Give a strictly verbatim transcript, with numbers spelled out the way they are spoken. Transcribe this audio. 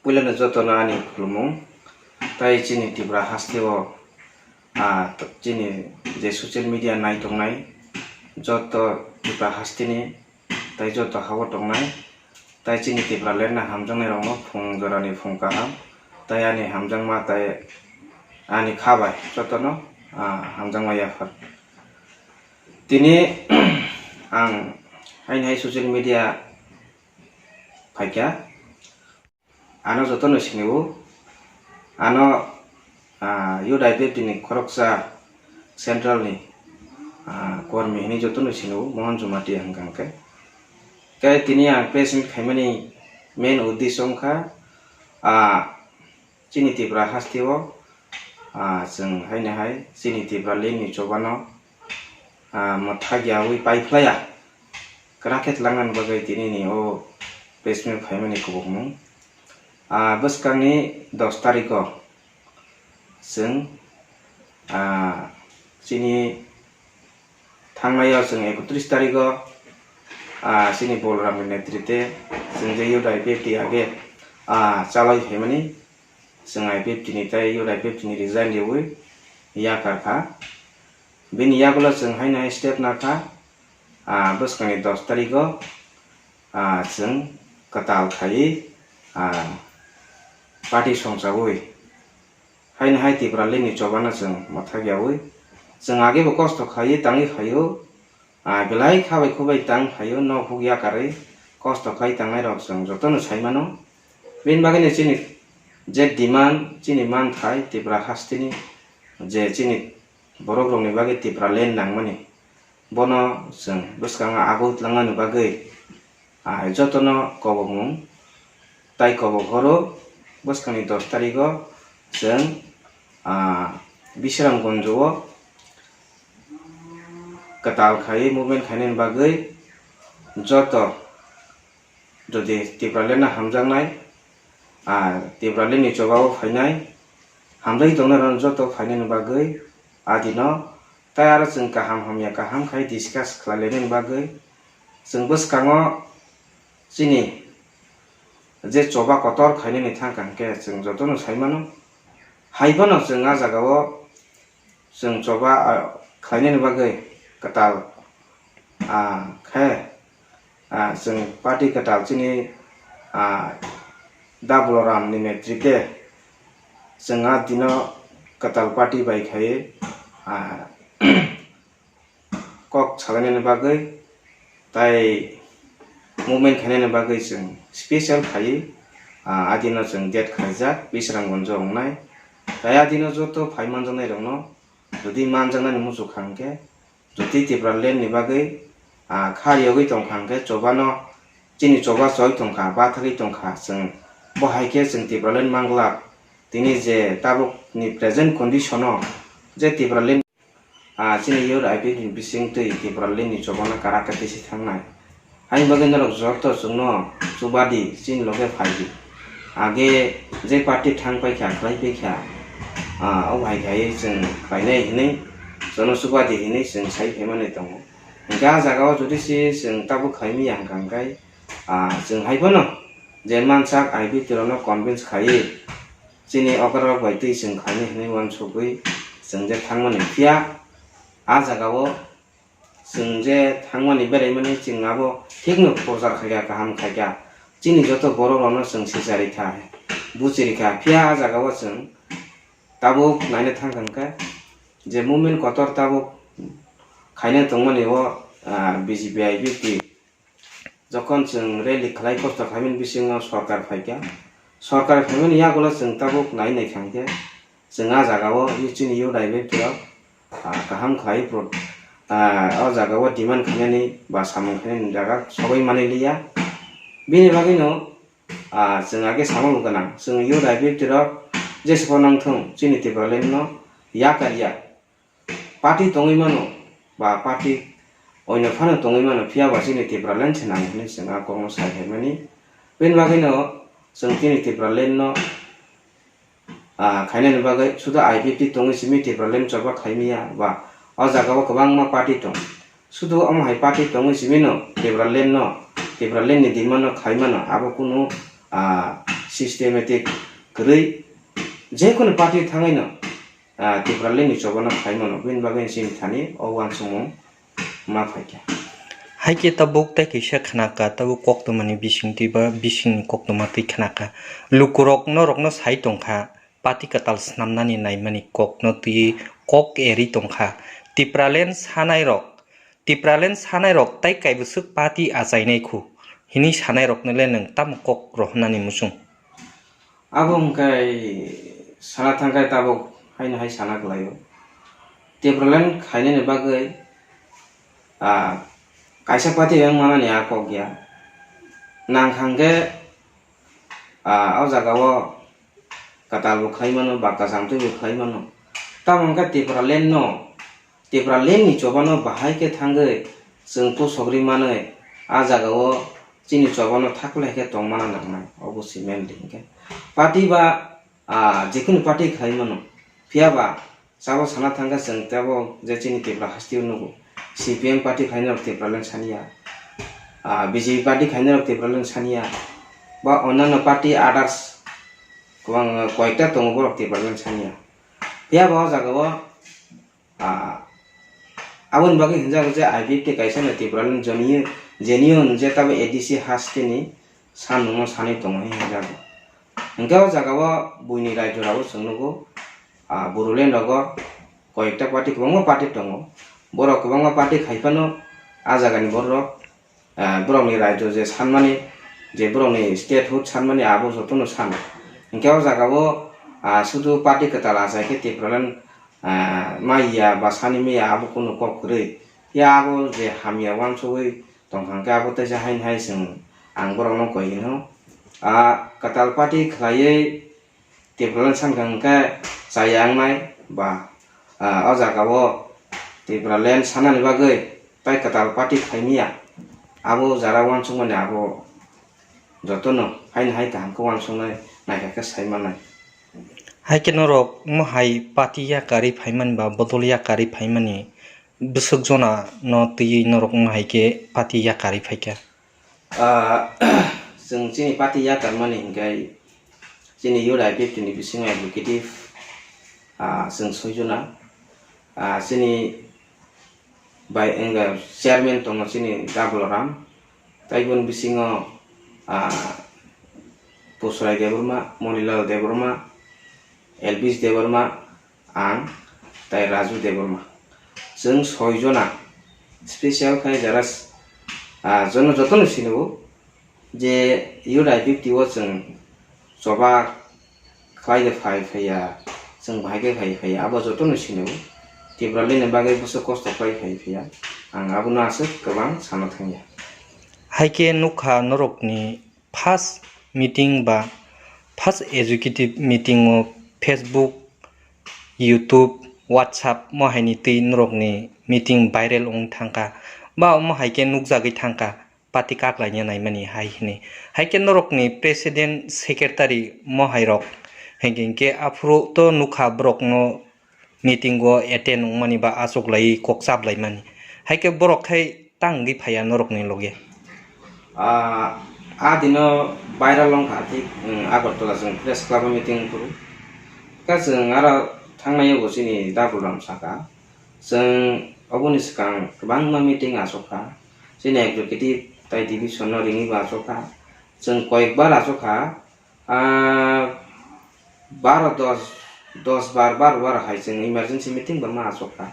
Puilano jotono ani khulumung, tai chini Tripura hasteo, ah, chini je social media nai tongnai, joto Tripura hasteni, tai joto hao tongnai, tai chini Tipraland no hamjaknai rokno phung jorani phung kaham, tai ani hamjakma tai ani kha bai jotono, ah, hamjakma yaphar. Tini ang haini hai social media phaikha. Ano jotono sinio, ano, ah, Youth I P F T ni khoroksa central ni, ah, kormi hinwi jotono sinio, Mohon Jamatia hwnkha hwnkhe. Khe tini ang press meet khaimani main uddesho wngkha, ah, chini Tripura hasteo, ah, chwng haino hai chini Tipraland ni chobano, ah, mwthagyaui paiphlaiya kwrak khe twlangnani bagwi tinini o press meet khaimani kubukmung. Ah, bwskangni dos tarikho chwng, ah, chini thangnai o chwng ekotris tarikho, ah, chini Bolramni netrite chwng je Youth I P F T age, ah, chalai phaimani, chwng I P F T ni tai Youth I P F T ni resign riui yakar kha. Bini yagulo chwng haino hai step nakha, ah, bwskangni dos tarikho, ah, chwng kwtal khaiwi, ah, party songchaui haino hai Tipraland ni chobano chwng mwthagyaui chwng agebo kosto khaiwi tangwi phaio, ah, belai kha bai khubai tang phaio, nok huk yakarwi kosto khai tangnairok chwng jotono saimano. Bini bagwino chini je demand, chini manthai Tripura hasteni je chini borok rokni bagwi Tipraland nangmani, bono chwng bwskango agoi tlangnani bagwi, ah, jotono kobokmung tai kobok horo bwskangni dos tarikho chwng, ah, Bisramganjo o kwtal khaiwi movement khainani bagwi joto jodi Tipraland no hamjaknai, ah, Tipraland ni chobao phainai, hamjagwi tongnai rok joto phainani bagwi adino tai aro chwng kaham hamya kaham khai discuss khlai lainani bagwi chwng bwskango chini je choba kotor khainani thang kha hwnkhe chwng jotono saimano. Hai phano chwng ah jagao chwng choba, ah, khlainani bagwi kwtal, ah, khe, ah, chwng party kwtal chini, ah, Da Balaram ni netrite chwng ah dino kwtal party bai khai, ah, kok salainani bagwi tai movement khainani bagwi chwng special khaiwi, ah, adino chwng date khaijak Bisramganjo wngnai. Tai adino joto phai manjaknai rokno jodi manjaknani muchuk kha hwnkhe, jodi Tipraland ni bagwi, ah, kha riyogwi tongkha hwnkhe chobano chini choba choi tongkha, bathagwi tongkha, chwng bo hai khe chwng Tipraland manglak. Tini je tabuk ni present condition o je Tipraland, ah, chini Youth I P F T ni bising twi Tipraland ni chobano karak khe tisi thangnai. Haini bagwi norok joto chwngno chubadi, chini loge phaidi. Age je party thang paikha, khlai paikha, ah, o hai khai chwng khlainai hinwi, chwngno chubadi hinwi chwng sai phaimani tongo. Hwnkhe ah jagao jodi se chwng tabuk khlaimaya hwnkha hwnkhe, ah, chwng hai phano je mansak I P F T rokno convince khaiwi chini okrarok bai twi chwng khainai hinwi uansukgwi chwng je thangmani. Phiya ah jagao chwng je thangmani beraimani chwng abo thikno prochar khaikha, kaham khaikha. Chini joto borok rokno chwng sicha rikha, buchi rikha. Phiya ah jagao chwng tabuk naina thang kha hwnkhe je movement kotor tabuk khaina tongmani o, ah, B J P I P T. Jokhon chwng rally khlai kosto khlaimani bisingo sorkar phaikha, sorkar phaimani yagulo chwng tabuk nai nai kha hwnkhe chwng ah jagao chini Youth I P F T rok, ah, kaham khlai pro-, ah, o jagao demand khainani ba samung khainani jaga sogwi manwi liya. Bini bagwino, ah, chwng age samung gwnang, chwng Youth I P F T rok jesa phano wngthung chini Tipraland no yakar ya. Party tongwi mano, ba party oino phano tongwi mano, phiya ba chini Tipraland se nango hinwi chwng a kokno sai phaimani. Bini bagwino chwng chini Tipraland no, ah, khainani bagwi sudu I P F T tongwi simi Tipraland choba khaimiya, ba o jagao kwbangma party tong. Sudu omo hai party tongwi simi no Tipraland no, Tipraland ni demand no khaimano, abo kunu, ah, systematic kwrwi, jekunu party thangwi no, ah, Tipraland ni choba no khai mano, bini bagwi chini thani o uansukmung ma phaikha. Hai khe tabuk tei kisa khnakha, tabuk koktwmani bisingtwi ba bisingni koktwma twi khnakha. Lukurok norokno sai tongkha, party kwtal snamnani naimani kokno twiwi kok eri tongkha. Tipraland sanairok, Tipraland sanairok tai kaibwswk party achainai khu, hini sanairokno le nwng tamo kok rohornani muchung? Abo hwnkhe sana thangkhe tabuk haino hai sana kwlaio. Tipraland khainani bagwi, ah, kaisa party wng manani a kok ya. Nang thangkhe, ah, o jagao kwtal bo khlai mano, ba kwcham twi bo khlai mano. Tamo hwnkhe Tipraland no, Tipraland ni choba no bahai khe thangwi chwng pusogri manwi a jagao chini choba no thaklai khe tongmana nangnai, obo se mainly hwnkhe. Party ba, ah, jekunu party khlai mano, phiya ba sabo sana thangkhe chwng tebo je chini Tripura hasteo nugo, C P M party khlainai rok Tipraland saniya, ah, B J P party khlainai rok Tipraland saniya, ba onano party others kwbang, ah, koyekta tongo borok Tipraland saniya. Phiya ba o jagao, ah, aboni bagwi hinjago je I P F T kaisa no Tipraland joniyo, jeniyo je tabo A D C hasteni samungno sanwi tongo hinjago. Hwnkhe o jagao buini raijorao chwng nugo, ah, Bodoland rogo koyekta party, kwbangma party tongo. Borok kwbangma party khai phano a jagani borok, ah, borokni raijyo je sanmani, je borokni statehood sanmani abo jotono sano. Hwnkhe o jagao, ah, sudu party kwtal achai khe Tipraland, ah, maya ba sani maya abo kunu kok kwrwi. Ya abo je hamya uansugwi tongkha hwnkhe abo teisa haini hai chwng ang borokno koi hino. Ah, kwtal party khlaiwi Tipraland sankha hwnkhe chaya wngnai ba, ah, o jagao Tipraland sanani bagwi tai kwtal party khaimaya, abo jara uansukmani abo jotono haino hai kaham khe uansuknai naikha khe sai mannai. Hai khe norok omo hai party yakarwi phaimani ba bodol yakarwi phaimani bwswk jona no twiwi norok omo hai khe party yakarwi phaikha? Ah, chwng chini party yakarmani hinkhe chini youth I P F T ni bisingo executive, ah, chwng soi jona. Ah, chini bai wngkha chairman tongo chini Dabularam, tai boni bisingo, ah, Pusrai Debbarma, Monilal Debbarma, Elvis Debbarma, ang tai Raju Debbarma. Chwng soi jona special khai jara, ah, jono jotono sinio je youth I P F T o chwng choba khlai de phai phaiya, chwng bahai khe phai phaiya, abo jotono sinio. Tipraland ni bagwi bwswk kosto khlai phai phaiya, ang abono aswk kwbang sana thangya. Hai khe nukha norokni first meeting ba first executive meeting o Facebook, YouTube, WhatsApp mo haini twi norokni meeting viral wng thangkha ba omo hai khe nukjagwi thangkha party kaklaina naimani hai hwnwi. Hai khe norokni president, secretary mo hai rok hinkhe hinkhe aphuru to nukha borokno meeting o attend wngmani ba achuklaiwi kok chaplaimani. Hai khe borok khai tang wngwi phaiya norokni loge. Ah, a dino viral wngkha thik, mm, Agartala chwng press club o meeting phuru. Khe chwng aro thangnai o bo chini Dabularam saka. Chwng oboni swkang kwbangma meeting achukha. Chini executive tai division no ringwi bo achukha. Chwng koyekbar achukha. Ah, baro dos, dos bar, baro bar hai chwng emergency meeting bo ma achukha.